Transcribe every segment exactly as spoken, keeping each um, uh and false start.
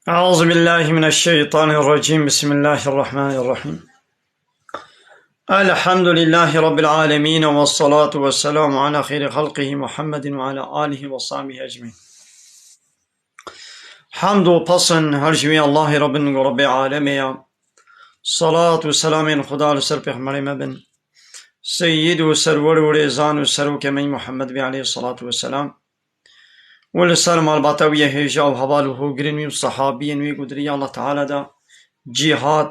أعوذ بالله من الشيطان الرجيم. بسم الله الرحمن الرحيم. الحمد لله رب العالمين، والصلاة والسلام على خير خلقه محمد وعلى آله وصحبه أجمعين. Hamd û pesn her ji wî Allahê Rabbin û Rabbê alemê ya. Salat û selamên Xuda li ser Pêxemberê me bin. Seyyid û serwer û rêzan û serokê me Muhammed bî aleyhissalatu vesselam. û li ser malbata wî yê hêja û heval û hogirên wî û sehabiyên wî ku di riya Allah Teala de cîhad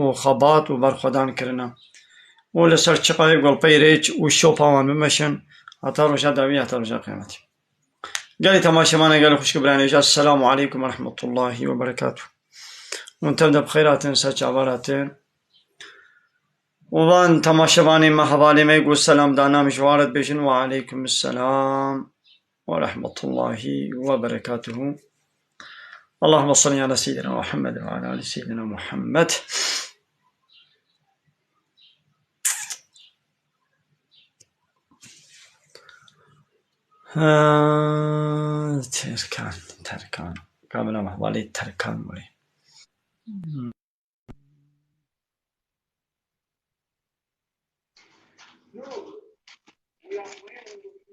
û xebat û berxwedan kirine û li ser çiqayê golpeyê rêç û şopa wan bimeşin heta roja dawî, heta roja qiyametê. Gelî temaşevanê, gelî xwişk û birayên hêja, Esselamu aleykum ve rahmetullahi ve berekatuh. Hûn tev de bi xêr hatin, ser çavan hatin. û van temaşevanê me, hevalê me ku selam dana, em ji wan re dibêjin, "Ve aleykum selam ve rahmetullahi ve berekatuhu." Allahümme salli ala seyyidina Muhammed ve ala ali seyyidina Muhammed. Ha, Terkan, Terkan. Kamera me hevalê Terkan were.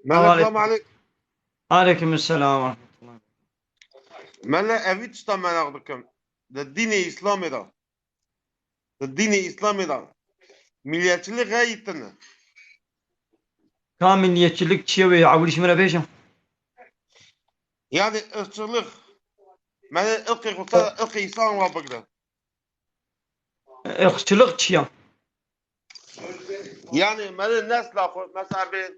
Mele, Aleyküm. Selam aleyk. Aleyküm selam ve rahmetullah. Mele, evî tişta merak dikim. Di dînê Îslamê de. Di dînê Îslamê de. Milliyetçilik heye tine. Ka milliyetçilik çi ye wê? Ewil ji min re bêje. Yani ırkçılık. Mele, ırkê xwe, ırkê Îslam wa bigre. Irqçilik çi ya? Yani mele nesla xwe, mesela bê.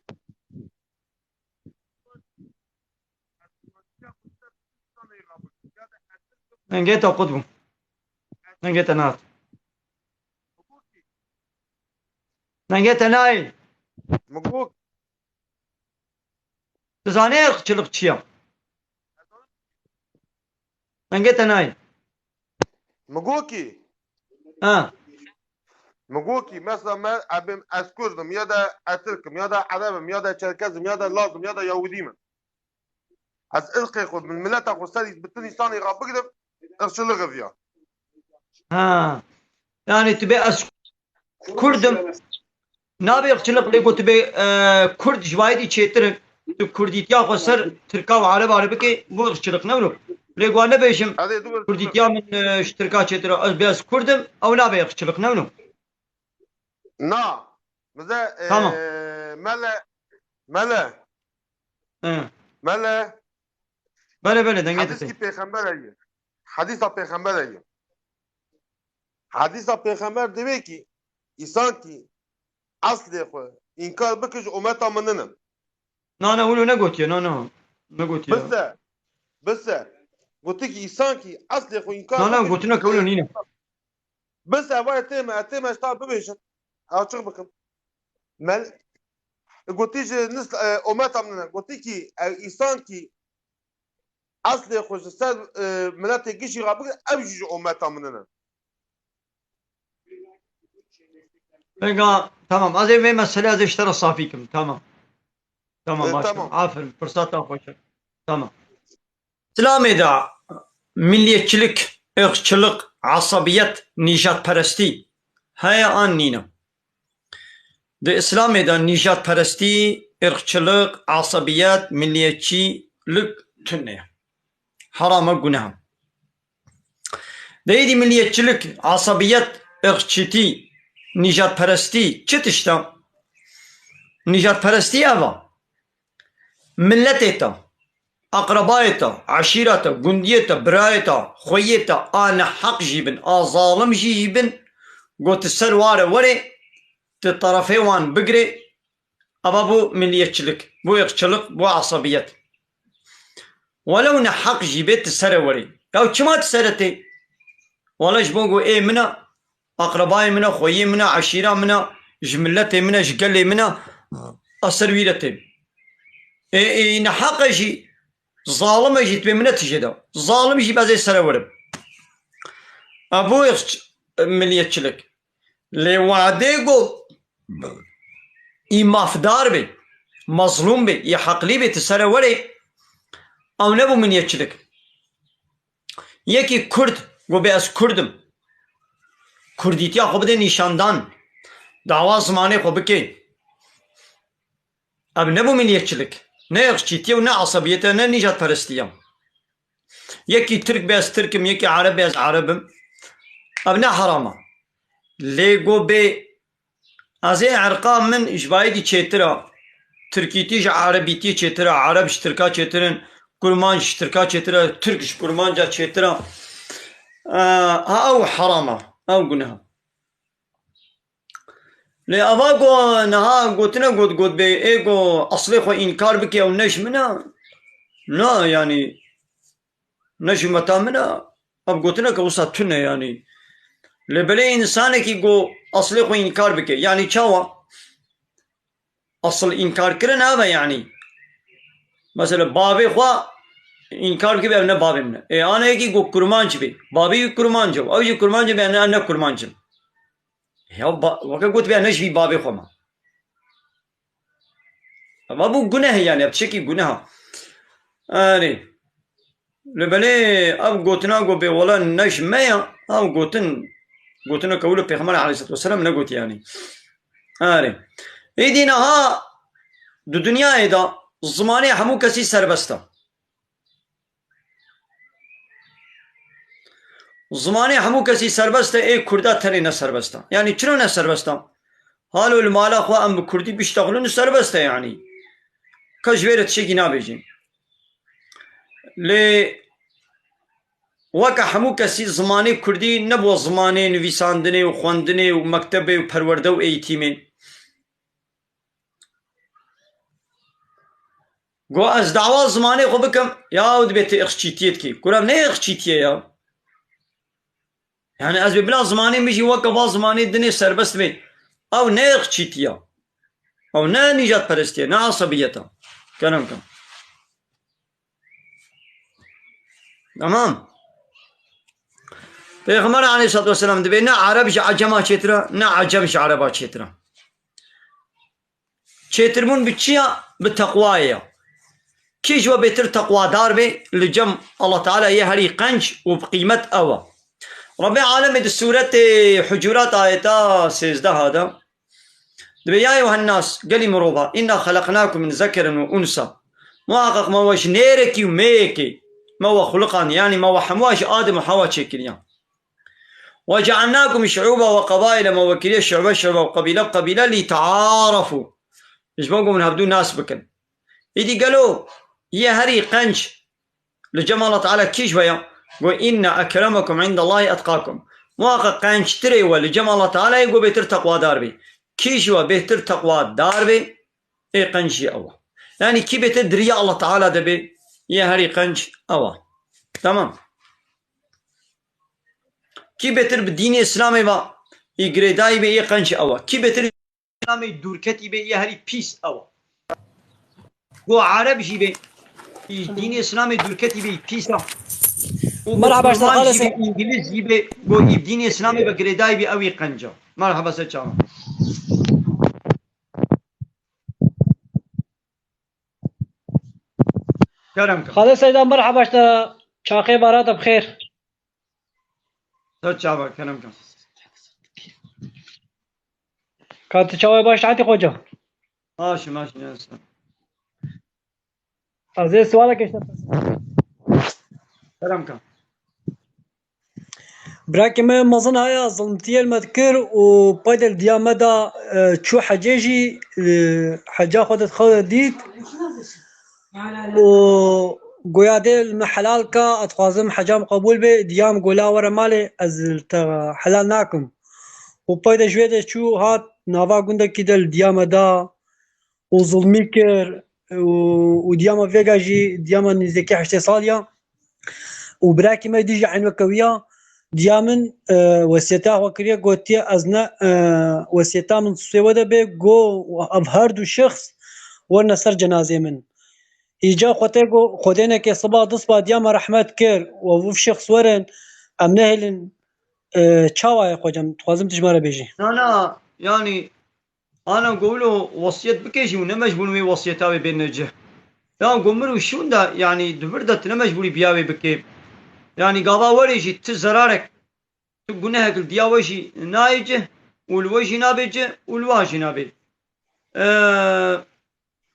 Nengê te qut bû. Nengê te nat. Nengê te nayê. Min got. Tu zanî irqçilik çi ya? Nengê te nayê. Min got kî? Ha. Min got kî, mesela me, ebim, ez Kurd im, ya da ez Tirk im, ya da Ereb im, ya da Çerkez im, ya da Laz im, ya da Yahudî me. Ez irqê xwe, min mileta xwe serî bi tu însanî re bigirim, irqçilik ev ya. Ha. Yani tu bê ez Kurd im. Nabe ırkçılık lê ku tu bê, e, Kurd ji vayî dî çêtir in. Tu Kurdîtiya xwe ser Tirka û Ereba re bikê, bu ırkçılık ne wilo. Lê ku nebêjim, Hadi dur. Kurdîtiya min, e, ji Tirka çêtir e, ez bê ez Kurd im, ew nabe ırkçılık ne wilo. Na. Bize, e, Tamam. Mele, Mele. He. Mele. Belê, belê, dengê te tê. Hedîskî pêxember heye. Hedîsa pêxember heye. Hedîsa pêxember divê kî, îsan kî eslê xwe înkar bike ji umeta min nine. Na, na, wilo negotiye, na, na. Negotiye. Bise, bise. Gotikî îsan kî eslê xwe înkar Na, na, bike gotina ke wilo nîne. Bise, vay tême, tême ji ta bibêjin. Açık bikim. Mel, gotî ji nis, e, umeta min nine. Gotî kî, e, îsan kî eslê xwe ji ser, e, miletê gişî re bigire, ew jî ji umeta min nine. Pêka, tamam, ez ê vê meselê ez ê ji te re safî kim. Tamam. Tamam, E, baş tamam. Aferin, firseta xweş e. Tamam. Îslamê de milliyetçilik, ırkçılık, asabiyet, nijadperestî heye an nîne? Di Îslamê de nîjadperestî, ırkçılık, asabiyet, milliyetçilik tune ye. Heram e, guneh e. De êdî milliyetçilik, asabiyet, ırkçıtî, nîjadperestî çi tişt e? Nîjadperestî ev e. Miletê te, aqrebayê te, eşîra te, gundiyê te, birayê te, xweyê te a neheq jî bin, a zalim jî jî bin, got tu ser ware werê, tu terefê wan bigirê, eva bû milliyetçilik, bû ırkçılık, bû asabiyet. Welew neheq jî bê tu sere werê. Ew çima tu sere tê? Wele ji bo ku ê min e, aqrebayê min e, xweyê min e, eşîra min e, ji miletê min e, ji gelê min e, a ser wî re tê. Ê, ê, neheq e jî, zalim e jî, tu bê min e tijê de. Zalim jî bezê sere werim. Ev bû ırkç-, milliyetçilik. Lê wadê ku î mafdar bê, mazlûm bê, î heqlî bê, tu sere werê, ew nebû milliyetçilik. Yekî Kurd got bê ez Kurd im. Kurdîtiya xwe bide nîşandan. Dawa zimanê xwe bike. Ev nebû milliyetçilik. Ne ırkçîtiye û ne asabiyete, ne nîjadperestiye. Yekî Tirk bê ez Tirk im, yekî Ereb bê ez Ereb im. Ev ne heram e. Lê got bê ez ê erqa min ji vayî dî çêtir e. Tirkîtî ji Erebîtiyê çêtir e, Ereb ji Tirka çêtir in, Kurmanc ji Tirka çêtir e, Tirk ji Kurmanca çêtir e. E, ha ew heram e, ew guneh e. Lê ava ku niha gotine got, got bê, ê ku eslê xwe înkar bike ew ne ji min e. Na, yanî, ne ji umeta min e. Ev gotineke wisa tune, yanî. Lê belê însanekî ku eslê xwe înkar bike, yanî çawa? Asıl înkarkirin ev e, yanî. Mesela bavê xwe înkar bike, ev ne bavê min e. Ê, aneyekî ku kurmanc bê, bavê wî kurmanc e, ew jî kurmanc e, bê ne, ne kurmanc im. Ya ba-, weke got bê ne ji vî bavê xwe me. Eva bû guneh, yanî ev tiştekî guneh e. Erê. Lê belê ev gotina ku bê wela ne ji me ya, ev gotin, gotina ke wilo Pêxember aleyhisselatu vesselam negotî yanî. Erê. Êdî niha di dinyayê de zimanê hemû kesî serbest e. Zimanê hemû kesî serbest e, ê Kurda tenê ne serbest e. Yanî çilo ne serbest e? Halo li mala xwe em bi Kurdî biştexilin û serbest e yanî. Kes ji vê re tiştekî nabêjin. Lê weke hemû kesî zimanê Kurdî nebû zimanê nivîsandinê û xwendinê û mektebê û perwerde û eğitimê. Go ez dawa zimanê xwe bikim, ya ew dibê tu ixçîtiyê dikî. Kura ne ixçîtiye ya? Yani ez bê bila zimanê min jî weke va zimanê dinê serbest bê. Ew ne ixçîtiye. Ew ne nîjadperestiye, ne asabiyet e. Kerem kin. Tamam. Pêxember aleyhissalatu vesselam dibê ne Ereb ji Ecema çêtir e, ne Ecem ji Ereba çêtir e. Çêtirbûn bi çi ya? Bi teqwayê ya. Kî ji we bêtir teqwadar bê, li cem Allah Teala yê herî qenc û bi qîmet ew e. Rebbê alemê di sûretê Hucurat ayeta sêzdeh de dibê, ya eyuhennas, gelî mirova, inna xeleqnakum min zekerin ve unsa. Muhaqqeq me we ji nêrekî û mêyekê me we xuliqand, yanî me we hemû ji Adem û Hewa çêkiriyan. Ve cealnakum şuuba ve qebaile, me we kiriye şuube şuube û qebîle bi qebîle, lî tearefû. Ji bo ku hûn hevdû nas bikin. Îdî gelo yê herî qenc Li cem Allah Teala kî ji we ya? Got, "Inne ekremekum indallahi etqakum." Muhaqqeq qençtirê we li cem Allah Teala ye, got, bêtir teqwadar bê. Kî ji we bêtir teqwadar bê, ê qenc jî ew e. Yanî kî bêtir di riya Allah Teala de bê, yê herî qenc ew e. Tamam. Kî bêtir bi dînê Îslamê ve, î girêdayî bê, yê qenc ew e. Kî bêtir Îslamê dûrketî bê, yê herî pîs ew e. Go Ereb jî bê, î dînê Îslamê dûrketî bê, yê pîs e. Û go Merhaba, Kurman Xalid jî bê, Seyda. Îngiliz jî bê, go î dînê Îslamê ve girêdayî bê, ew yê qenc e. Merhaba, ser çavan. Kerem ke. Xalid Seyda, merhaba, işte çaxê bara te bi xêr. Ser çava, kerem ke. Ka tu çawa baş hatî xoca? Maşî, maşî, ya sen. Ez ê sualek işte. Kerem ke. Birakê me mezin haya zilmtiyê li me dikir û pey de li diya me de, e, çû hecê jî, e, heca xwe de xwe dît û goya dê li me helal ka, ez dixwazim heca min qebûl bê, diya min go la were malê, ez li te helal nakim. Û pey de ji wê de çû hat nava gundekî de li diya me da û zulmî kir û, û diya me vêga jî, diya me nîzdîkî heştê sal ya. Û birakî me dî jî eyn weke wî ya. Diya min, e, wesiyeta xwe kiriye, gotiye, ez ne, e, wesiyeta min sê we de bê, go ev her du şexs werine ser cenazê min. Îca xwe tê go, Xwedê neke siba du siba diya me rehmet kir, we ev şexs werin, em nehêlin, e, çawa ye xocam? Dixwazim tu ji me re bêjî. Na, na, yanî, ana go wilo wesiyet bike jî û ne mecbûr wê wesiyeta wê bêne cih. Ya go mir û şûn de, yanî di vir de tu ne mecbûrî biya wê bike. Yanî gava werê jî tu zerarek, tu gunehek li diya we jî nayê cih û li we jî nabê cih û li wan jî nabê. Eee,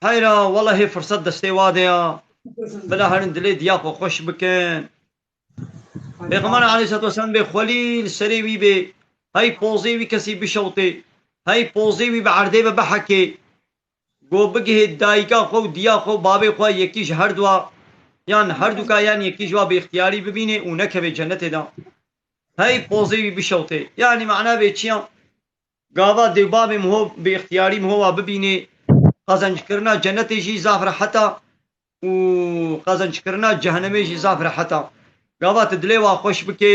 heyra, wela hê firsat destê wa de ya. Bila herin dilê diya xwe xweş bikin. Pêxember aleyhisselatu vesselam bê xwelî li serê wî bê, hey pozê wî kesî bişewtê, hey pozê wî bi erdê ve bihekê. Go bigihê dayika xwe û diya xwe û babê xwe yekî ji herduwa, yan herduka yan yekî ji wa bi îxtiyarî bibînê û nekevê cennetê de. Hey pozê wî bişewtê. Yanî mana vê çi ya? Gava dê û babê min ho bi îxtiyarî min ho wa bibînê, qezenckirina cennetê jî zaf rehet a û qezenckirina cehenemê jî zaf rehet a. Gava tu dilê wa xweş bikê,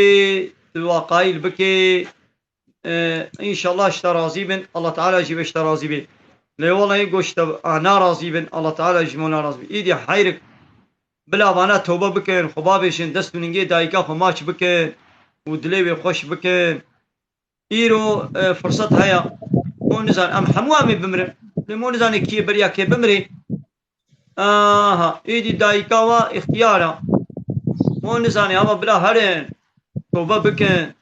tu wa qayîl bikê, e, înşallah ji te razî bin, Allah Teala jî wê ji te razî bê. Lê welehî go ji te, a, narazî bin, Allah Teala ji me narazî bê. Îdî heyrik bila vana tewbe bikin, xwe bavêjin, dest û ningê dayika xwe maç bikin û dilê wê xweş bikin. Îro, e, firsat heye. Mo nizan, em hemû em ê bimirin. Lê mo nizanê kê beriya kê bimirê. Aha, êdî dayika wa îxtiyar a. Mo nizanê, ama bila herin, tobe bikin.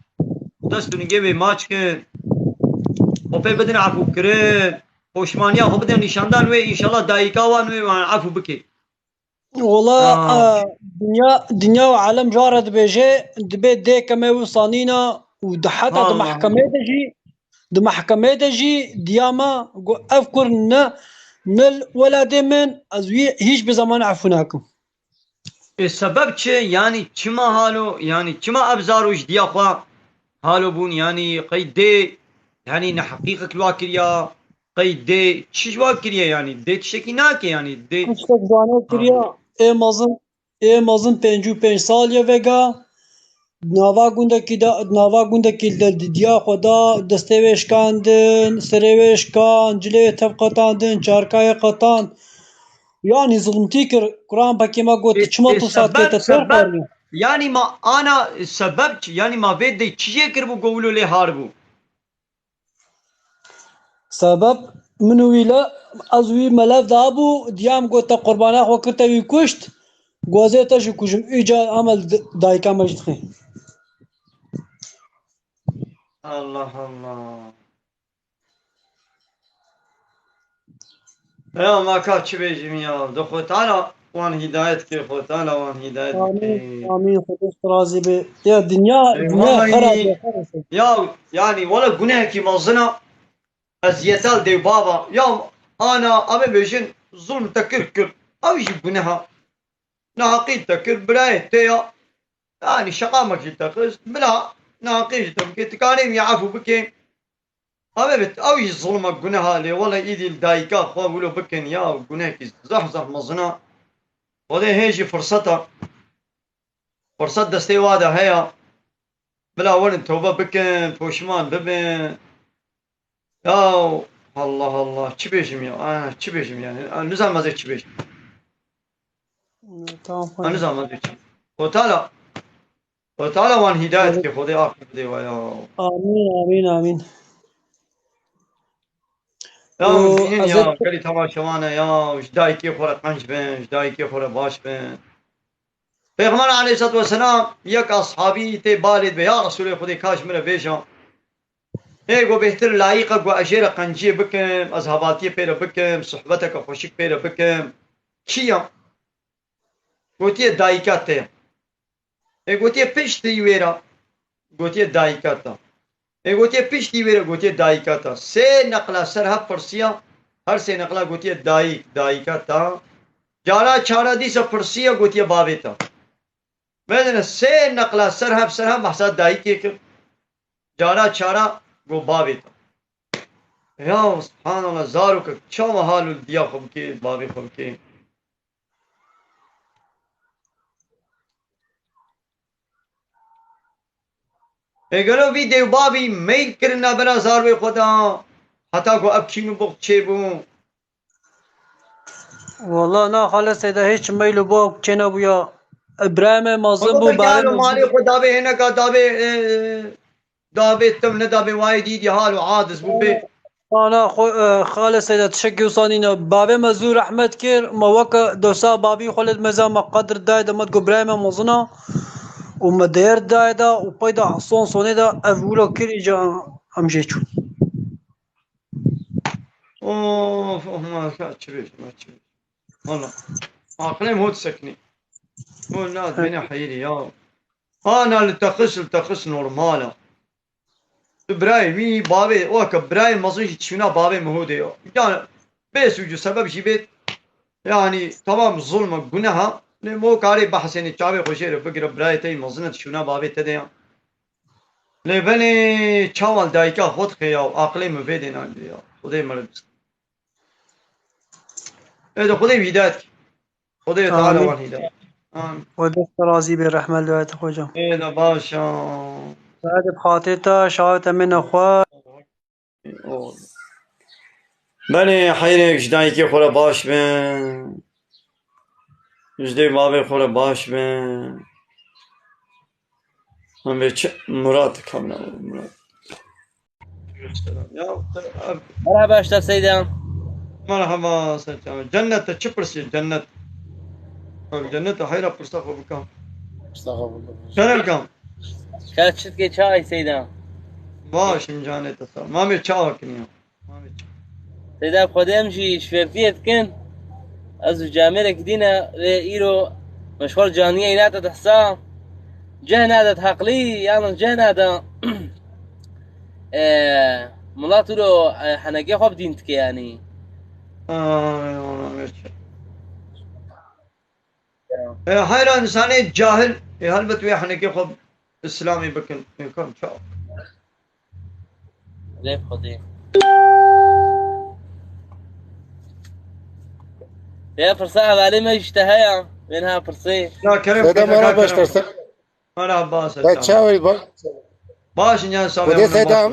Dest û ningê wê maç kin. Xwe pê bidin efû kirin. Poşmaniya xwe bidin nîşandan wê, înşallah dayika wan wê wan efû bikê. Wala, Aa. e, dinya, dinya û alem cara dibêje, dibê dê keme wisa nîna û di heta di Allah. mehkemê de jî, di mehkemê de jî diya me got, ev kur ne, ne weladê min, ez wî hîç bi zaman efû nakim. E, sebeb çi? Yanî çima halo? Yanî çima ev zaro ji diya xwe halo bûn? Yanî qey dê, yanî neheqîqek li wa kiriya, qey dê çi ji wa kiriye? Yanî dê tiştekî nake, yanî dê Tiştek zane kiriya, Ha. ê mezin, ê mezin pêncî û pênc sal ye vega, nava gundekî de, nava gundekî de diya xwe da, destê wê şikandin, serê wê şikan, cilê wê tev qetandin, çarkayê qetand. Yanî zilmtî kir, Quran pekê me got, Ê, çima ê, tu saet sebeb, kete sebeb, ser xwarî? Yanî ma ana sebeb çi? Yanî ma vê dê çi jê kiribû go wilo lê har bû? Sebeb min û wî le, ez wî melev dabû, diyam got, te qurbana xwe kir, te wî kuşt, gozê te jî kujim. Îca amel d-, dayika me jî dixê. Allah Allah. Ya ma ka çi bêjim ya. De Xwe Teala wan hidayet ke, Xwe Teala wan hidayet Amîn, ke. Amîn. Xwedê ji te razî be. Ya dinya, Ê, dinya wallahî, xerab e, xerab e. Ya, yanî, wala gunehekî mezin a, eziyeta li dê û bava. Ya, ana, em ê bêjin, zulm te kir, kir. Ew jî guneh a. Neheqî te kir, birayê te ya. Yanî şeqamek jî te xist. Bila neheqî jî te bike. Dikarê wî efû bike. Ev evet, ew jî zulmek, guneha lê wele îdî li dayika xwe wilo bikin ya, gunehekî zehf zehf mezin e. Xwedê hê jî firseta. Firset destê wa de heye. Bila werin tewbe bikin, poşiman bibin. Ya Allah Allah, çi bêjim ya? Ah, çi bêjim yani? Ah, nizam ez ê çi bêjim. Tamam. Ah, nizam ez ê çi. Xwetala. Xwetala wan hidayet ke, Xwedê aqil bide wa ya. Amin, amin, amin. Ya, hûn dînin ya, gelî temaşevan e ya, ji dayikê xwe re qenc bin, ji dayikê xwe re baş bin. Pêxember aleyhisselatu vesselam yek ashabî tê balê dibe, ya Resûlê Xwedê, ka ji min re bêje. Ê, got, bêhtir layîq e, got, ez jê re qenciyê bikim, ez hevaltiyê pê re bikim, sohbeteke xweşik pê re bikim. Kî ya? Gotiye, dayika te ya. Ê, gotiye, piştî wê re? Gotiye, dayika te. Ê, gotiye, piştî wê re? Gotiye, dayika te. Sê neqla ser hev pirsiya, her sê neqla gotiye, dayik, dayika te. Cara çara dîsa pirsiya, gotiye, bavê te. Medine sê neqla ser hev, ser hev behsa dayikê kir. Cara çara got, bavê te. Ya subhanallah, zarokek çawa hal û diya xwe bike, bavê xwe bike. Ê gelo vî dê û bavî meyl kirine bera zarwê xwe de, heta ku ev kîn û buxd çêbû? Wala na xalê Seyda, hiç meyl û bavê çênebûya. Birayê me mezin bû, bavê me malê xwe dabê hêneka, dabê, e, dabê tim, ne dabê wayê dî, dî hal û adiz bû bê. Ana xwe, e, xalê Seyda, tişekî wisa nîne. Bavê me zû rehmet kir, me weke dosa bavî xwe lê meza me qedir dayê de, me digot birayê me mezin a û me değer dayê de û peyda son sonê de ev wilo kir, îca em jê çûn. Of, of, ma ka çi bêjim, ma çi bêjim. Valla. Aqilê min hot seknî. Hot na dibêne heyirî ya. Ana li texis, li texis normal e. Tu birayê wî, bavê, weke birayê mezin jî çûna bavê Mihûdê ya. Yani bê sûc û sebeb jî bê, yani tamam zulm e, guneh e. Lê mo karê behsênê çavê xwe jê re bigire, birayê te yî mezin e, çûna bavê te de ya. Lê belê çawa li dayika xwe dixe ya, aqilê min vê dê nagire ya. Xwedê min re bistî. Ê de Xwedê wî hidayet ke. Xwedê Teala wan hidayet. Amin. Xwedê te razî bê, rehmet li we te xocam. Ê de baş a. Hadi bi xatirê te, şaxê te mîne xwe. Belê heyrek ji dayikê xwe re baş be. Ji dê bavê xwe re baş be. Em vê çi Murat kamera Murat. Ya, ev Merhaba Eşref Seyda. Merhaba Seyda. Cennet te çi pirsî cennet? Ev cennet heyra pirsa xwe bikam. Pirsa xwe bikam. Kerem kam. Ka çi dike çay Seyda? Baş im canê te sağ. Mamê çawa kiniya. Seyda Xwedê em jî şfêrtiyê dikin. Ez û camêrek dîne rê îro meşxwar caniyê îna te dihsa. Ceh nade heqlî, yalnız ceh nade, e, milat îro, e, henekê xwe bi dîn dike yanî. Ay, ay, ay. E, heyra insanê cahil, e, helbet wê henekê xwe Îslamê bikin. E, kam çawa? Lê Xwedê. Vê pirsa hevalê me jî te heye. Vê niha pirsê. Ya kerem Seyda, kêne, mera ka baş kerem. Terse. Mera baş. Te çawa bak? Baş, incan Xwedê Seyda.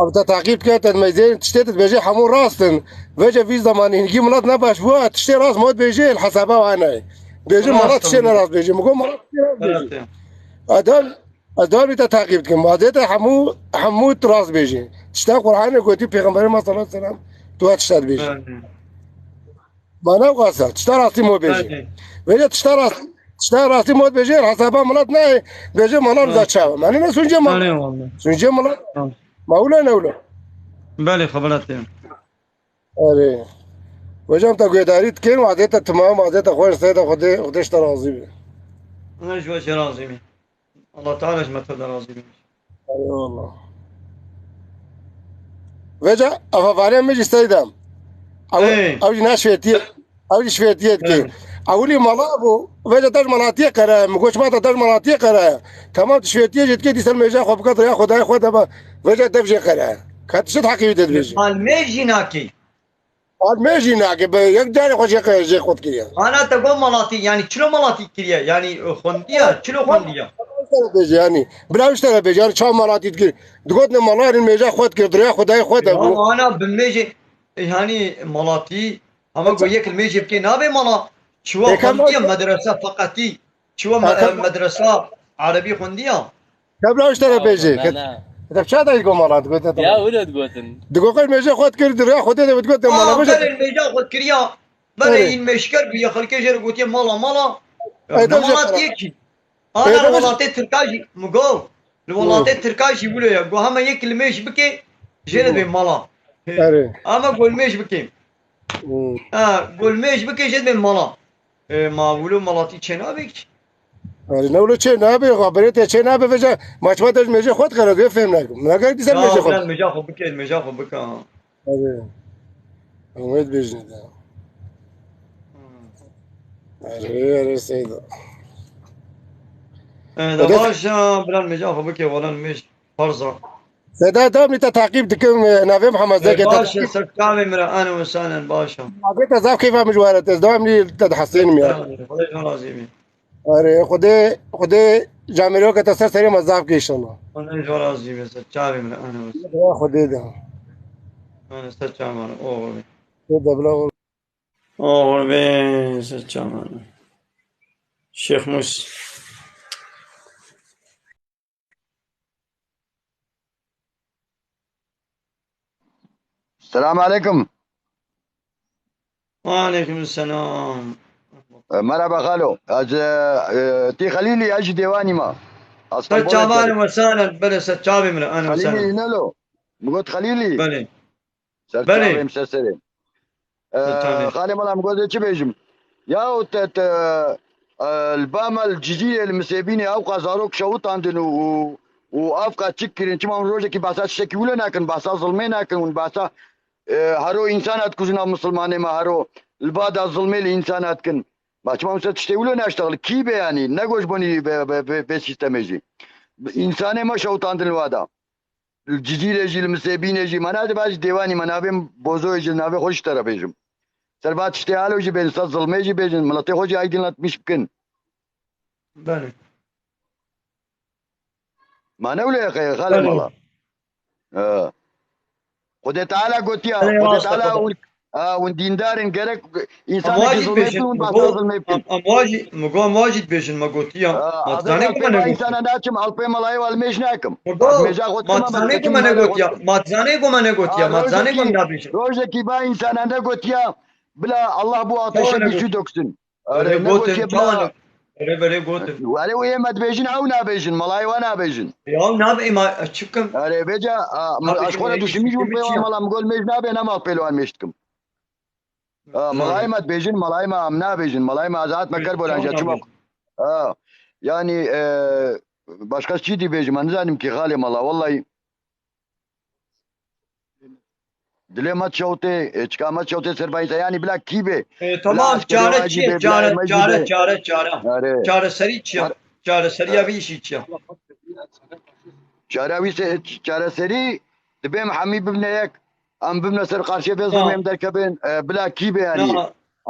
Ev te taqîb dike, te dibêjê, tiştê te dibêjê hemû rast in. Vêce vî zemanî hingî milet ne baş bû, tiştê rast mod bêjê, li hesaba wan e. Bêjin milet tiştê ne rast bêjê. Min got milet tiştê rast bêjê. Adam, ez dawî te taqîb dikim. Wazê te hemû, hemû tu rast bêjê. Tişta Qur'anê gotî, Pêxemberê me sallallahu aleyhi ve sellem, tu tişta dibêjî. Mana wasa, tişta rastî mod bêjê. Belê. Vêce tişta rast, tişta rastî mod bêjê, hesaba milet nayê, bêjê mana biza çawa. Mane ne sunce milet. Belê, vallahi. Sunce milet. Tamam. Ma wilo ne wilo. Belê, xebera te. Erê. Hocam te guhdarî dikin, wazê te timam, wazê te xweş, Seyda Xwedê, Xwedê ji te razî be. Ne ji we jî razî bî. Allah Teala ji me te de razî be. Eyvallah. Vêca, ava varê min jî Seyda. Ew, Ey. Ew jî ne şêtiye, ew jî şêtiye dike. Ey. Ewilî mala bû. Vêca te ji malatiyê qere. Min got, "Çima te, te ji malatiyê qere?" Tamam, tu şêwetiyê jê dikê, dîsa mêja xwe bike, rêya Xwedayê xwe de be. Vêca dev jê qere. Ka tu çi heqî wî te dibêjî? Al mêj jî nakî. Al mêj jî nakî. Bi yek carê xwe jê qere, jê xwe dikiriye. Ana te got malatî, yanî çilo malatî kiriye? Yanî, e, xwendiye, çilo xwendiye? Bêjî, yanî. Bila wî ji te re bêjî, yanî çawa malatî dikir? Digot ne mala, yanî mêja xwe dikir, rêya Xwedayê xwe de bû. Ya, ana bi mêjê, e, yanî malatî, ama got yek li mêjê bikê nabe mala. Çiwa Pêkan xwendiye medrese feqetî. Çiwa me-, Pêkan medresa erebî xwendiya? Kebla işte de Yaw, bêjê. Ket-, ne. Def ça da go mala, digot. Ya, wilo digotin. Digo qey mêjê xwe kir, dire xwe de digot mala. Aa, bêjê. Berên mêja xwe kiriya. Berê Erê. În mêşker bûye, xelkê jê re gotiye mala, mala. Ey, de mala jê tiyekî. Ana Ey, de welatê Tirka jî, mi go. Li welatê Tirka jî wilo ye. Go hema yek li mêj bike, jê re Hı. dibê mala. Erê. Ama go li mêj bike. Hı. Ha, go li mêj bike, jê dibê mala. E, ma wilo malatî çê nabe ki? Erê, ne wilo çê nabe, xwe berê te çê nabe, veca, ma çima te ji mêjê xwe dikare, vê fêm nakim. Nakim, dîsa Ya, mêjê xwe. Filan mêja xwe bike, mêja xwe bike. Erê. Umêt bêjine de. Hmm. Erê, erê, Seyda. E, da Öyle baş e, Filan mêja xwe bike, walan mêj. Parza. Seda, devamlı te takip dikim, e, navê Muhammed E, Zeki, te baş e, takip. Ser çavê min re, ene û senen, baş e. Navê te zaf keyfa min ji we re, te devamlı te dihesînim ya. Xwedê ji we razî be. Erê, Xwedê, Xwedê camêroka te ser serê me zaf kê inşallah. Xwedê ji we razî be, ser çavê min re, ene û senen. Ya Xwedê de. Ene ser çavê min re, oxir be. Xwedê de bila oxir. Oxir be, ser çavê min re. Şêx Mûs. Selam aleyküm. Aleyküm selam. E, merhaba xalo. Ez, e, tî Xelîlî, ez ji Dêwanî me. Ser çavan ve senen, belê ser çavê min re, ene û senen. Xelîlî nelo. Mi got Xelîlî. Belê. Ser Belê. çavê min, ser serê. Ee, Xalê mala min, gozê çi bêjim? Ya te, te, e, li ba me li Cizîrê, li Misêbînê ew qas zarok şewitandin û, û, û ev qas çi kirin? Çima hûn rojekî behsa tiştekî wilo nakin? Behsa zilmê nakin hûn? Behsa, e, hero însan hat kujina misilmanê me, hero li ba da zilmê li însan hat kin. Ma çima hûn ser tiştê wilo naştexil? Kî be yanî? Ne goş bonî be, be, be, be sîstemê jî. Însanê me şewitandin li wa da. Li Cizîrê jî, li Misêbînê jî, me nade baz Dêwanî, me navê Bozoyê jî, navê xwe ji te re bêjim. Ser va tiştê halo jî bêjin, ser zilmê jî bêjin, miletê xwe jî aydinlatmiş bikin. Belê. Ma ne wile ye xalê Belê. mala. He. Xwedê Teala gotiya, Belê, Xwedê rast e, Teala Xwedê. û Ha, hûn dîndar in, gerek însanekî Em wajî zilmê dibêjin, kin, hûn behsa go, zilmê kin. em, em wajî, mi go, em wajî dibêjin, me gotiya. Ha, Ma ez dizanê ku me Alpê negotiya. Însanan naçim, Alpê Melayê û Elmêj nakim. Mi go, Ez mêja xwe Ma dikima, dizanê belki ku me me negotiya. Xwedê. Ma dizanê ku me negotiya. Ha, Ma dizanê ku rojekî, em nabêjin. Rojekî ba însanan negotiya, bila Allah bu ateşe bir su döksün. Erê, Erê, gotin, negotiye bila. Erê, berê gotin. Erê, wê me dibêjin, ew nabêjin, Melayê we nabêjin. Ya nabê, ma, çi bikim? Erê, vêca, a, Nabêjin, ez xwe re erê, duşimî jû pê wan mala, mi go Elmêj nabê, nema pê li Elmêj dikim. A, Melayê me dibêjin, Melayê me em nabêjin, Melayê me ez hat me Kerbolan jî çima. Ha, yanî, e, başka çi dibêjim, ez nizanim ki xalê mala, wellahî. Dilê me çewtê, e, çika me çewtê ser bayîsa, yanî bila kî be. E, tamam, çare çi ye? Çare, çare, çare, çare. Çareserî çi ye? Çareseriya vî işî çi ye? Çare wî se-, çareserî dibe em hemî bibne yek. Em bibne ser qarşiyê vê zilmê em derkevin, e, bila kî be yanî.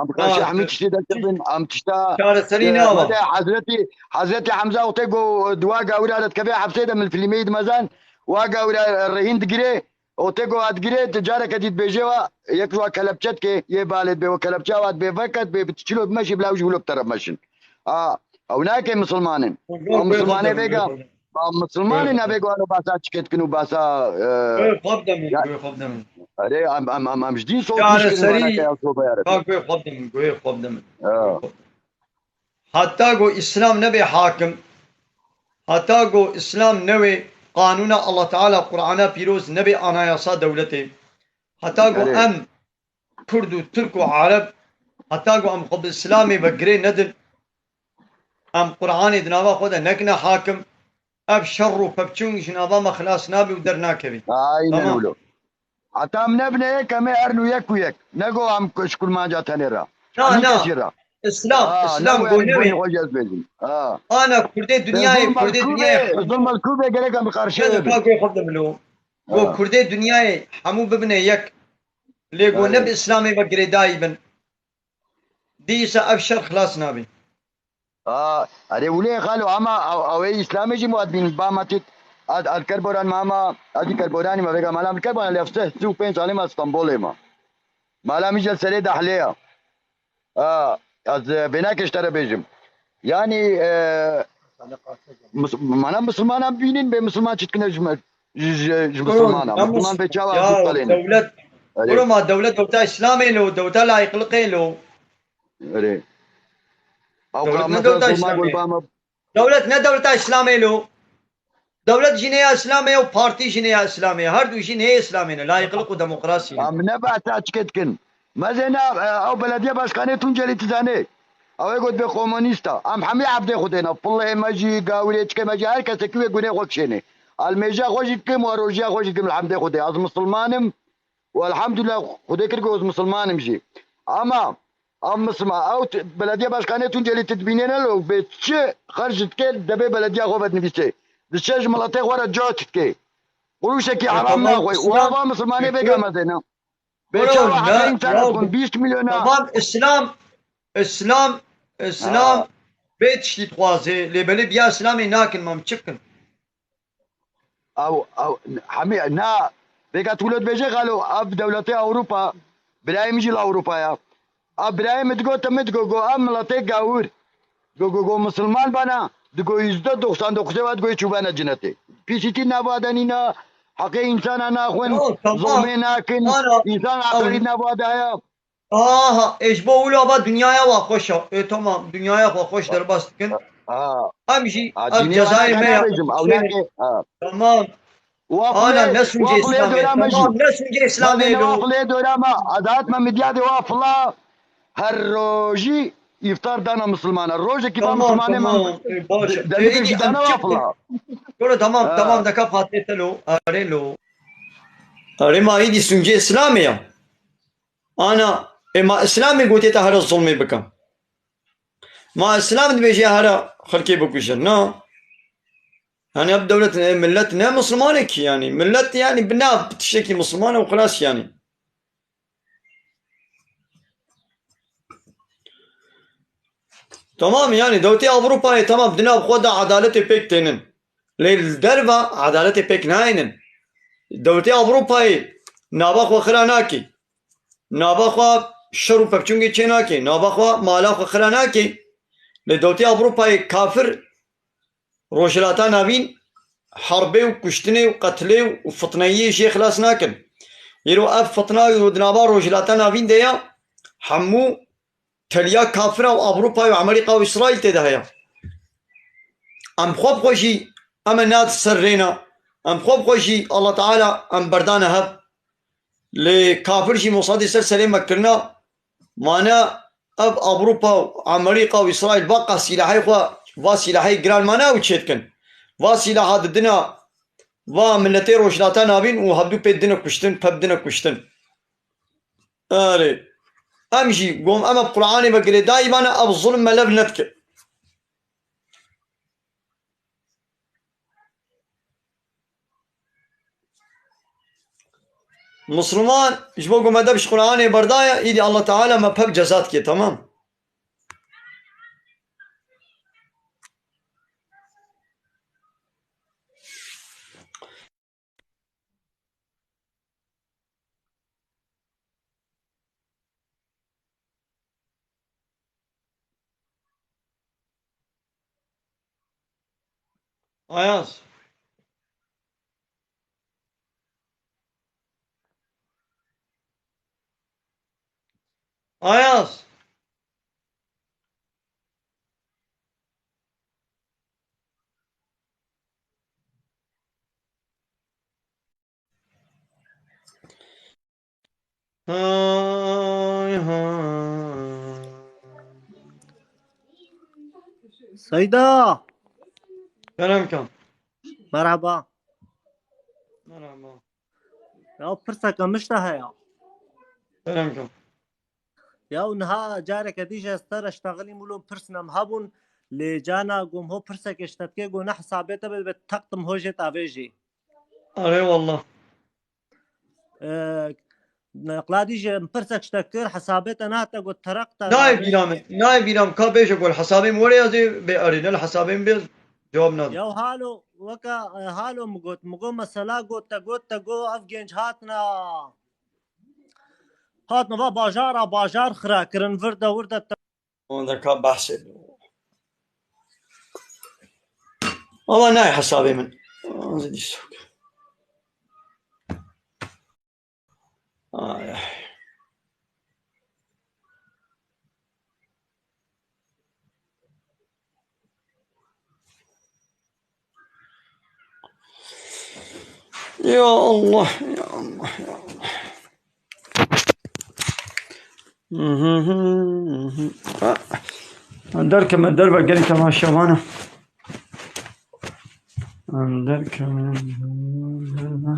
Em qarşî hemî tiştê derkevin, em tişta, çareserî e, nava. Hezretî, Hezretî Hemza wextê go dua gawira re dikeve hefsê de min filmê dimezan, wa gawira rehîn digire, wextê go hat digire, tu careke dî dibêje wa, yek wa kelepçe dike, yê balê dibe, wa kelepçe wa dibe, veket bê, bi çilo bimeşî, bila wî ji wilo bi teref meşin. A, ew nake misilman in. Ew misilmanê vêga. Ba misilmanê navê guhano basa çiket kin û basa, e, Guhê xwe bidemin, ya, guhê xwe bidemin. Erê, em, em, em, em ji dîn soğutmuş kin, Çareserî, manake ya sobe ya Rebî. Ha, guhê xwe bidemin, guhê xwe bidemin. Ya. Heta ku Îslam nebe hakim, heta ku Îslam newê qanûna Allah Teala, Qur'ana pîroz nebe anayasa dewletê, heta ku Erê. em Kurd û Tirk û Ereb, heta ku em xwe bi Îslamê ve girê nedin, em Qur'anê di nava xwe de nekine hakim, ev şer û pevçûn ji nava me xilas nabe û dernakeve. Aynen Tamam. öyle. Heta em nebine yek, em ê erin û yek û yek. Nego em ku-, ji kurmanca tenê re. Na, Hemî na. kesî re. Îslam, Ha, Îslam ne gonewê. Xwe ez bêjim. Ha. Ana Kurdê dinyayê, Kurdê dinyayê. Zulm el kûbê gerek em karşıya. Ka goy xwe bimilo. Go Kurdê dinyayê hemû bibine yek. Lê go ne bi Îslamê ve girêdayî bin. Dîsa ev şer xilas nabî. Aa, erê wile xalo ama ew, ew ê Îslamê jî muadbîn ba ma tit ad, ad Kerboran mama, ad Kerboranî ma vêga mala min Kerboran lê ev sih sî û pênc salê ma Stenbolê ma. Mala min jî serê Dehlê ya. Aa, ez, e, vênakê ji te re bêjim. Yanî, e, mis-, mana misilmanan bînin bê misilman çi dikine ji me, ji, ji, ji misilmana. Misilman bê çawa dewlet, Erê. Kuro ma dewlet dewleta Îslamê lo, dewleta layıklıkê lo. Erê. Ew Dewlet ne dewleta Îslamê. Dewlet ne dewleta Îslamê lo. Dewlet jî ne ya Îslamê ye û partî jî ne ya Îslamê ye. Her du jî ne ya Îslamê ne. Layıklık û demokrasî ne. Em ne behsa çike dikin. Mezêna, e, ew belediye başkanê Tuncelî tizanê. Ew ê got bê komunîsta. Em hemî evdê xwe dêna. Pillê me jî, gawirê çikê me jî, her kesekî wê gunê xwe kişênê. Elmêja xwe jî dikim û rojiya xwe jî dikim li hemdê xwe dê. Ez misilmanim. Û elhamdulillah Xwedê kir ku ez misilmanim jî. Ama ev misilman, ew t-, belediye başkanê Tuncelî tu dibînê ne lo, bê çi xerc dike, debê belediya xwe vedinivîsê. Diçe ji miletê xwe re cot dike. Quruşekî heram naxwe. Û ava misilmanê vêga mezêne. Bê çawa heqê însan dixwin, bîst milyona. Tamam, Îslam, Îslam, Îslam bê tiştî dixwaze, lê belê biya Îslamê nakin, mam çi bikin? Ew, ew, hemî, na, vêga tu wilo dibêje xalo, ev dewletê Ewropa, birayê min jî li Ewropa ya. Ev birayê min digot, min digot, go, ev miletê gawir. Go, go, go, misilman bana, digo, yüzde doksan dokuz ê digo, çûbene cinetê. Pîsîtî nava de nîna, heqê însana naxwin, zilmê nakin, însan aqilî nava de heye. Aha, ê ji bo wilo ava dinyaya wa xweş e. Ê, tamam, dinyaya xwe xweş derbas dikin. Em jî ev cezayê me ya. Tamam. Ana ne sûcê Îslamê. Tamam, ne sûcê Îslamê lo. Wa filê dora me. Adat me midya de wa fila. Her rojî îftar dana misilmana. Rojekî ba misilmanê me. Tamam, tamam. Ê, baş e. Ê, îdî em çi bikin? Tamam, tamam, deka Fatihê te lo. Erê lo. Erê ma îdî sûcê Îslamê ya. Ana, ê ma Îslamê gotiye te here zulmê bike? Ma Îslam dibêje here xelkê bikuje? Na. Yanî ev dewlet, e, millet ne misilmanekî yanî. Millet yanî bi nav tiştekî misilman e û xilas yanî. Tamam yanî dewletê Ewropayê tamam di nav xwe de edaletê pêk tênin. Lê li derve edaletê pêk nayênin. Dewletê Ewropayê nava xwe xira nake. Nava xwe şer û pevçûngê çê nake. Nava xwe mala xwe xira nake. Lê dewletê Ewropayê kafir Rojhilata Navîn herbê û kuştinê û qetilê û fitneyiyê jê xilas nakin. Îro ev fitna û di nava Rojhilata Navîn de ya hemû teliya kafira û Ewropa û Amerîka û Îsraîl tê de heye. Em xwe bi xwe jî, em ê nat ser rêna, em xwe bi xwe jî Allah Teala em berdane hev. Lê kafir jî Mosadê ser serê me kirina, mane ev Ewropa û Amerîka û Îsraîl va qas sîlahê xwe, va sîlahê giran mane ew çê dikin. Va sîlaha didina va miletê Rojhilata Navîn û hevdû pê dine kuştin, peb dine kuştin. Erê. Em jî gom em ev Qur'anê ve girêdayî vane ev zulm me lev nedike. Misilman ji bo ku me dev ji Qur'anê berdaye, îdî Allah Teala me peb ceza dike, tamam? Ayaz. Ayaz. Hay hay. Seyda. Kerem kan. Merhaba. Merhaba. Ya pirseke min ji te heye. Kerem kan. Ya û niha careke dî jî ez te re ştexilîm wilo pirsina min hebûn, lê cana gom ho pirseke ji te dike go ne hesabê te be, be teqtim ho jê tavêjî. Erê wallah. Ee, Qladî jî pirsek ji te kir, hesabê te nehate got tereq te Nayê navê. Bîra min, nayê bîra min, ka bêje gol hesabê min were ya zê bê erê, ne li hesabê min bê cewab nade. Ya halo, weke, e, halo min got, min got mesela got te, got te, got ev genç hatine, hatine va bajara, bajar xira kirin, vir de, wir de te Onda ka behsê. Ama nayê hesabê min. Zidî sok. Ay, ay. Ya Allah, ya Allah, ya Allah. Hı hı hı hı. Ha. Derkeme derve gelî temaşevana. Derkeme derve.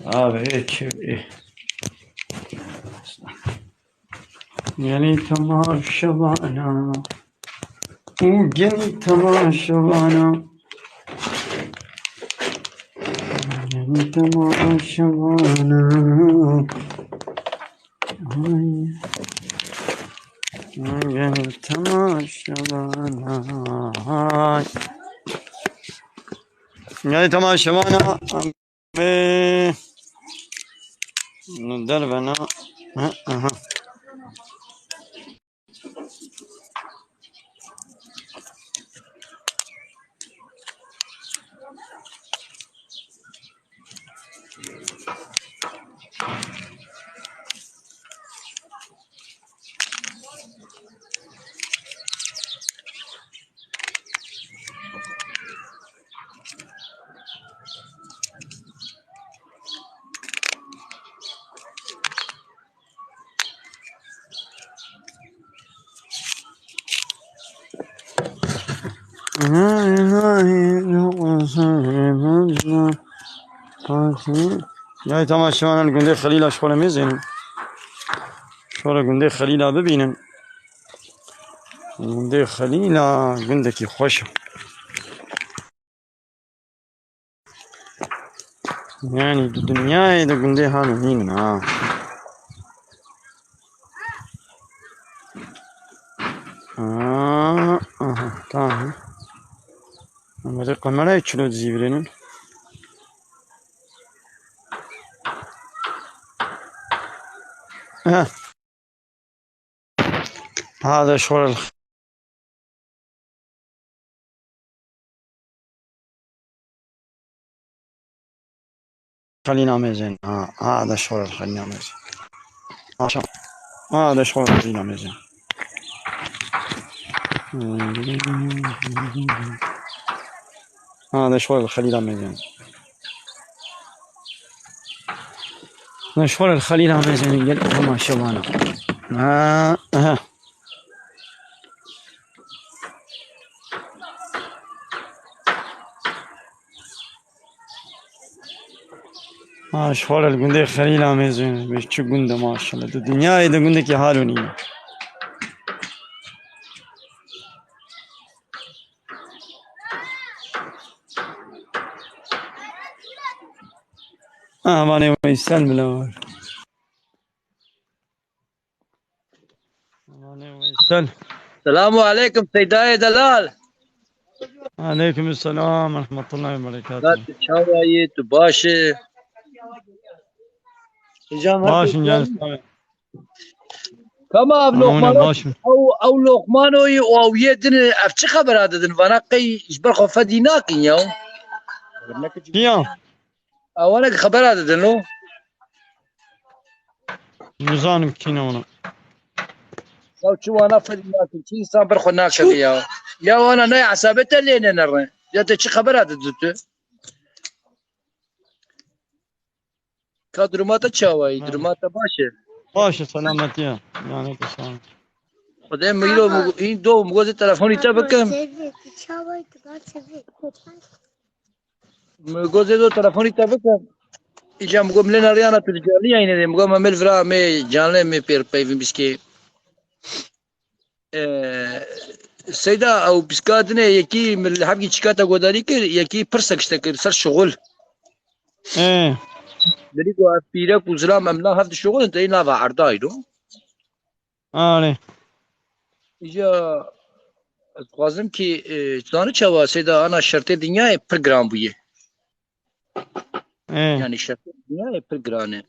Abi, ê kevê. Gelî temaşevana. Gelî temaşevana. Gelî temaşevana. Ay. Gelî temaşevana. Ay. Gelî temaşevana. Ee, derve na. Ha, aha. Yay, tamam, şivanan gundê Xelîla ji xwe re mêzênin. Şore gundê Xelîla bibînin. Gundê Xelîla gundekî xweş e. Yani di dinyayê de gundê halo nînin ha. Aa, aha, tamam. Ama de kamerayı çilo dizîvirênin. Ha. هذا شغل الخ- خلينا ميزين. ها، هذا شغل الخلينا ميزين. ما شاء الله. هذا شغل الخلينا ميزين. هذا شغل الخلينا ميزين. Meşxur el Xelîl Amêzên gel, hema şevana. Ha, aha. Meşxur el gundê Xelîl Amêzên. Bi çi gund e maşallah. Di dinyayê de gundekî halo nîne. Amanê Weysel bila. Amanê Weysel. Selamu aleykum Seydayê Delal. Aleykum selam ve rahmetullahi ve berekatuhu. Nasıl, çawa yî, tu baş î? Hocam, Baş nasıl? Incan. Tamam, Aman Lokman, baş. Ew, ew Lokmanoyî û ew yê din, ev çi xebera didin? Vana qey ji ber xwe fedî nakin ya. Kiya? Ewana ki xebera didin o. Nizanim kî ne wana. Ya çi wana fedî nakin, çi însan ber xwe nakeve ya. Ya wana ne hesabê te lê ne nere. Ya te çi xebera didin tu? Ka duruma te çawa yî? Ha. Duruma te baş e? Baş e, selametiye. Yani, sağ ol. Xwedê min îro, min go-, hîn do, min gotê telefonî te bikim. Çawa yî, duruma te baş e? Min got zêdo telefonî te bikim. Îca min got milê neriyana tu li canlî yayînê de. Min got me mil vira me canlê me pêr peyvin biskê. Seyda, ew piska dinê yekî min li hevkî çîka te godarî kir, yekî pirsek ji te kir ser şixul. Ê. Min got ev pîrek û zilam em na hev dişixulin, te yî nava erdayî do. Anê. Îca ez dixwazim kî, e, zanî çawa Seyda ana şertê dinyayê pir giran bûye. Ê. Yanî şertê dinyayê pir giran e.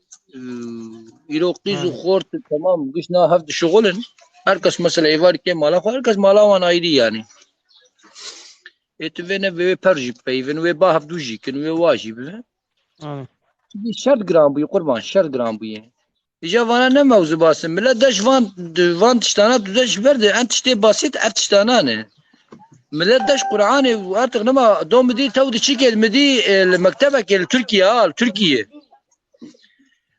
Îro qîz û Hı. xort, temam, giş na hev dişixulin. Her kes mesela êvarî tê mala xwe, her kes mala wan ayrî yanî. Ê tu vê ne vê, wê per jî peyvin, wê ba hevdû jî kin, wê wa jî bibe. Hı. Çi şert giran bûye qurban, şert giran bûye. Îca vana ne mewzu basin. Millet deş van, van tiştana tu deş berde. En tiştê basît ev tiştana ne. Millet deş Qur'anê û artık nema do midî tew di çikê midî, e, li mektebekê li Tirkiye ha, li Tirkiye.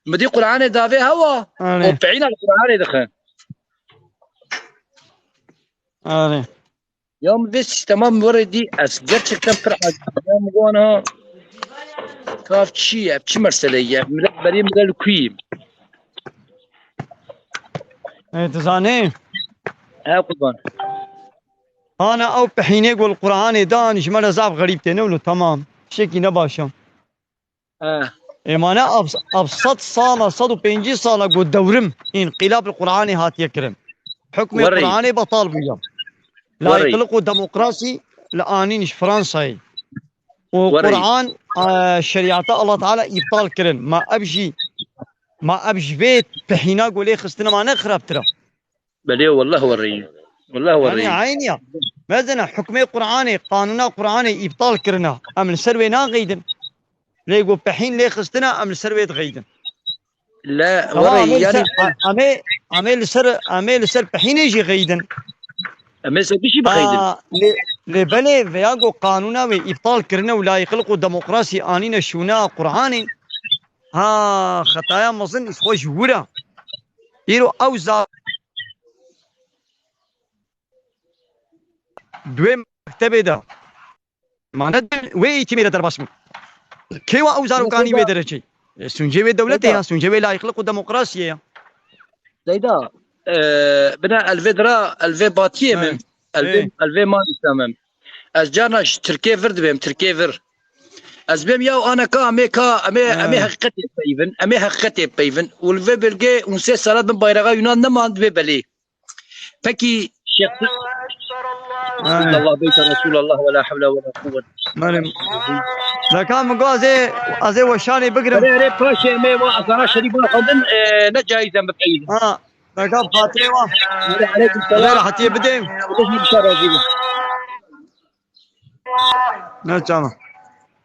Midî Qur'anê davê hewa, Anê. O peyna li Qur'anê dixin. Anê. Ya min vê sîstema min were dî, ez gerçekten pir aciz. Ya min wana, kav çi ye, çi mesele ye? Millet berê millet li kuyî. Ê, tu zanî? He, qurban. Hana ew pehînê gol Qur'anê dan, ji me re zaf xerîb tê, ne wilo, tamam. Tiştekî ne baş e. Eh. Ê mane ev, ev sed sala, sed û pêncî sala ku dewrim înqîlab li Qur'anê hatiye kirin. Hukmê Werî. Qur'anê betal bûye. Werî. Layîqlik û demokrasî li anîn ji Fransayê. Û Werî. Qur'an, e, şerîeta Allah Teala îptal kirin. Ma ev jî, ma ev ji vê pehîna ku lê xistine ma ne xirabtir e? Belê, wallah werî. Wallah werî. Yanî eynî ya. Mezene hukmê Qur'anê, qanûna Qur'anê îptal kirina. Em li ser wê naxeydin. Lê ku pehîn lê xistine, em li ser wê dixeydin. Le, Tamam, werî, em ê li yanî ser, a-, em ê, em ê li ser, em ê li ser pehînê jî xeydin. Em ê ser kişî bixeydin. A, lê, lê belê veya ku qanûna wê îptal kirine û layîqlik û demokrasî anîne şûna Qur'anê. Ha, xetaya mezin îsxwe ji wir e. Îro ew za-, Di wê mektebê de. Ma ne di wê îtîmê de derbas bû. Kê wa ew zarokanî wê derecê? E, sûncê wê dewletê Seyda. Ya, sûncê wê layîqlik û demokrasiyê ya. Seyda, e, bina elvê dira, elvê batiyê He. min. Elvê, He. Elvê man îslamim. Ez carna ji Tirkê vir dibêm, Tirkê vir. Ez bêm ya aneka em ê ka, em ê, em ê He. Heqîqetê peyvin, em ê heqîqetê peyvin. Û li vê belgê û sê salat bin bayraxa Yunan neman dibê belê. Peki, Şêx Ha. Allah beyta Resulallah ve la havle ve la kuvvet. Merem. Zaka min got ez ê, ez ê weşanê bigirim. Erê, erê, paşê me va azana şerîf bana xwendin, e, ne caiz em bipeyîn. Ha, zaka Fatihê wa. Erê, aleyküm selam. Erê, rahatiyê bidê. Bidê, bidê, razî bû. Ne çama.